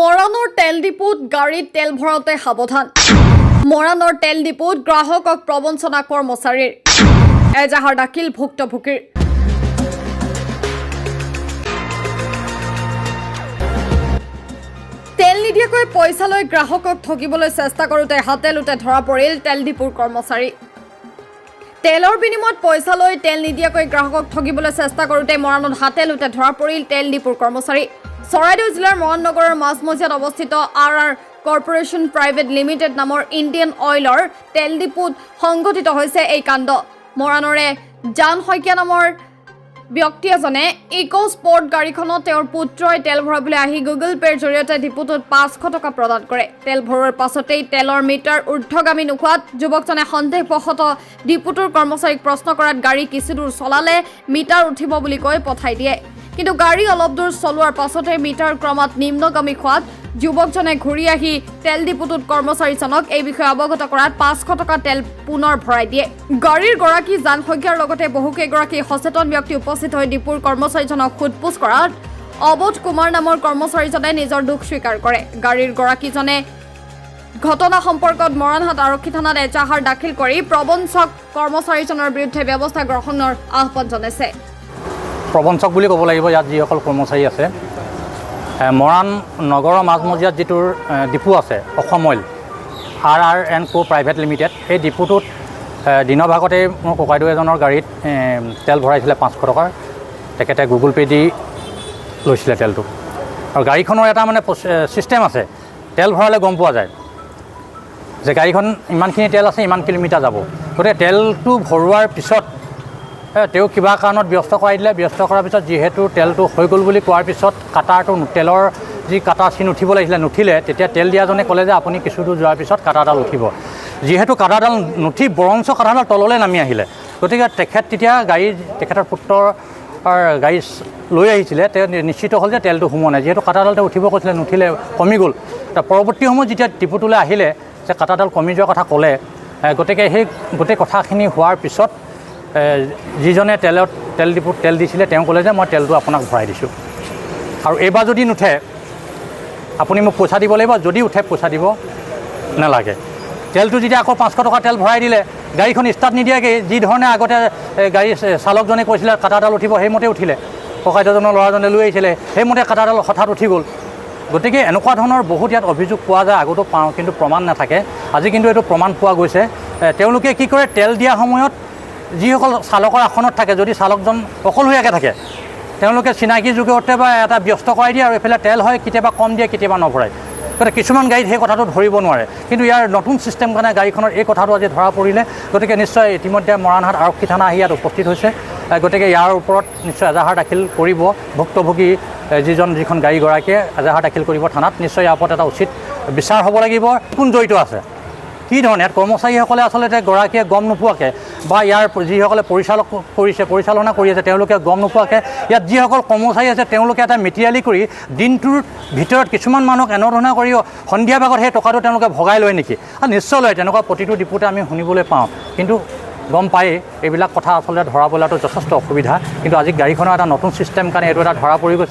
মৰাণৰ তেল ডিপুত গাড়ীত তেল ভৰাওঁতে সাৱধান। মৰাণৰ তেল ডিপুত গ্ৰাহকক প্ৰবঞ্চনা কৰ্মচাৰীৰ, এজাহাৰ দাখিল ভুক্তভোগীৰ। তেল নিদিয়াকৈ পইচা লৈ গ্ৰাহকক ঠগিবলৈ চেষ্টা কৰোঁতে হাতে লোতে ধৰা পৰিল তেল ডিপুৰ কৰ্মচাৰী। তেলৰ বিনিময়ত পইচা লৈ তেল নিদিয়াকৈ গ্ৰাহকক ঠগিবলৈ চেষ্টা কৰোঁতে মৰাণত হাতে লোতে ধৰা পৰিল তেল ডিপুৰ কৰ্মচাৰী। চৰাইদেউ জিলাৰ মৰাণ নগৰৰ মাজমজিয়াত অৱস্থিত R R corporation private limited নামৰ ইণ্ডিয়ান অইলৰ তেল ডিপুত সংঘটিত হৈছে এই কাণ্ড। মৰাণৰে জান শইকীয়া নামৰ ব্যক্তি এজনে ইক' স্পৰ্ট গাড়ীখনত তেওঁৰ পুত্ৰই তেল ভৰাবলৈ আহি গুগল পে'ৰ জৰিয়তে ডিপুটোত 500 টকা প্ৰদান কৰে। তেল ভৰোৱাৰ পাছতেই তেলৰ মিটাৰ ঊৰ্ধগামী নোহোৱাত যুৱকজনে সন্দেহবশতঃ ডিপুটোৰ কৰ্মচাৰীক প্ৰশ্ন কৰাত গাড়ী কিছুদূৰ চলালে মিটাৰ উঠিব বুলি কৈ পঠাই দিয়ে। কিন্তু গাড়ী অলপ দূৰ চলোৱাৰ পাছতে মিটাৰ ক্ৰমাৎ নিম্নগামী হোৱাত যুৱকজনে ঘূৰি আহি তেল ডিপুটোত কৰ্মচাৰীজনক এই বিষয়ে অৱগত কৰাত 500 টকা তেল পুনৰ ভৰাই দিয়ে। গাড়ীৰ গৰাকী জান শইকীয়াৰ লগতে বহুকেইগৰাকী সচেতন ব্যক্তি উপস্থিত হৈ ডিপুৰ কৰ্মচাৰীজনক সোধ পোছ কৰাত অৱধ কুমাৰ নামৰ কৰ্মচাৰীজনে নিজৰ দোষ স্বীকাৰ কৰে। গাড়ীৰ গৰাকীজনে ঘটনা সম্পৰ্কত মৰাণহাট আৰক্ষী থানাত এজাহাৰ দাখিল কৰি প্ৰবঞ্চক কৰ্মচাৰীজনৰ বিৰুদ্ধে ব্যৱস্থা গ্ৰহণৰ আহ্বান জনাইছে। প্ৰবঞ্চক বুলি ক'ব লাগিব ইয়াত যিসকল কৰ্মচাৰী আছে। মৰাণ নগৰৰ মাজমজিয়াত যিটোৰ ডিপু আছে, Assam oil R R and co private limited, সেই ডিপুটোত দিনৰ ভাগতেই মোৰ ককাইদেউ এজনৰ গাড়ীত তেল ভৰাইছিলে 500 টকাৰ। তেখেতে গুগল পে' দি লৈছিলে তেলটো। আৰু গাড়ীখনৰ এটা মানে ছিষ্টেম আছে, তেল ভৰালে গম পোৱা যায় যে গাড়ীখন ইমানখিনি তেল আছে, ইমান কিলোমিটাৰ যাব। গতিকে তেলটো ভৰোৱাৰ পিছত তেওঁ কিবা কাৰণত ব্যস্ত কৰাই দিলে। ব্যস্ত কৰাৰ পিছত যিহেতু তেলটো হৈ গ'ল বুলি কোৱাৰ পিছত কাটাৰটো, তেলৰ যি কাটা চিন উঠিব লাগিছিলে, নুঠিলে। তেতিয়া তেল দিয়াজনে ক'লে যে আপুনি কিছু দূৰ যোৱাৰ পিছত কাটাডাল উঠিব। যিহেতু কাটাডাল নুঠি বৰঞ্চ কাটাডাল তললৈ নামি আহিলে, গতিকে তেখেত তেতিয়া গাড়ী, তেখেতৰ পুত্ৰৰ গাড়ী লৈ আহিছিলে, তেওঁ নিশ্চিত হ'ল যে তেলটো সোমোৱা নাই। যিহেতু কাটাডালতে উঠিব কৈছিলে, নুঠিলে, কমি গ'ল। তাৰ পৰৱৰ্তী সময়ত যেতিয়া ডিপুটোলৈ আহিলে যে কাটাডাল কমি যোৱাৰ কথা ক'লে, গতিকে সেই গোটেই কথাখিনি হোৱাৰ পিছত যিজনে তেল ডিপুত তেল দিছিলে, তেওঁ ক'লে যে মই তেলটো আপোনাক ভৰাই দিছোঁ আৰু এইবাৰ যদি নুঠে আপুনি মোক পইচা দিব লাগিব, যদি উঠে পইচা দিব নালাগে। তেলটো যেতিয়া আকৌ 500 টকা তেল ভৰাই দিলে, গাড়ীখন ষ্টাৰ্ট নিদিয়াকৈ যি ধৰণে আগতে গাড়ী চালকজনে কৈছিলে কাটাডাল উঠিব, সেইমতে উঠিলে। ককাইদেউজনৰ ল'ৰাজনে লৈ আহিছিলে, সেইমতে কাটাডাল হঠাৎ উঠি গ'ল। গতিকে এনেকুৱা ধৰণৰ বহুত ইয়াত অভিযোগ পোৱা যায়, আগতো পাওঁ, কিন্তু প্ৰমাণ নাথাকে। আজি কিন্তু এইটো প্ৰমাণ পোৱা গৈছে। তেওঁলোকে কি কৰে, তেল দিয়া সময়ত যিসকল চালকৰ আসনত থাকে, যদি চালকজন অকলশৰীয়াকৈ থাকে, তেওঁলোকে চিনাকি যোগেতে বা এটা ব্যস্ত কৰাই দিয়ে আৰু এইফালে তেল হয়, কেতিয়াবা কম দিয়ে, কেতিয়াবা নভৰায়। গতিকে কিছুমান গাড়ীত সেই কথাটো ধৰিব নোৱাৰে। কিন্তু ইয়াৰ নতুন ছিষ্টেম কাৰণে গাড়ীখনৰ এই কথাটো আজি ধৰা পৰিলে। গতিকে নিশ্চয় ইতিমধ্যে মৰাণহাট আৰক্ষী থানা আহি ইয়াত উপস্থিত হৈছে। গতিকে ইয়াৰ ওপৰত নিশ্চয় এজাহাৰ দাখিল কৰিব ভুক্তভোগী যিজন, যিখন গাড়ীগৰাকীয়ে এজাহাৰ দাখিল কৰিব থানাত। নিশ্চয় ইয়াৰ ওপৰত এটা উচিত বিচাৰ হ'ব লাগিব, কোন জড়িত আছে, কি ধৰণে ইয়াত কৰ্মচাৰীসকলে আচলতে গৰাকীয়ে গম নোপোৱাকৈ বা ইয়াৰ যিসকলে পৰিচালক কৰিছে, পৰিচালনা কৰি আছে, তেওঁলোকে গম নোপোৱাকৈ ইয়াত যিসকল কৰ্মচাৰী আছে, তেওঁলোকে এটা মিতিৰালি কৰি দিনটোৰ ভিতৰত কিছুমান মানুহক এনেধৰণে কৰি সন্ধিয়া ভাগত সেই টকাটো তেওঁলোকে ভগাই লয় নেকি? আৰু নিশ্চয় লয়। তেনেকুৱা প্ৰতিটো ডিপুতে আমি শুনিবলৈ পাওঁ, কিন্তু গম পায়েই এইবিলাক কথা আচলতে ধৰা পেলোৱাটো যথেষ্ট অসুবিধা। কিন্তু আজি গাড়ীখনৰ এটা নতুন ছিষ্টেম কাৰণে এইটো এটা ধৰা পৰি গৈছে।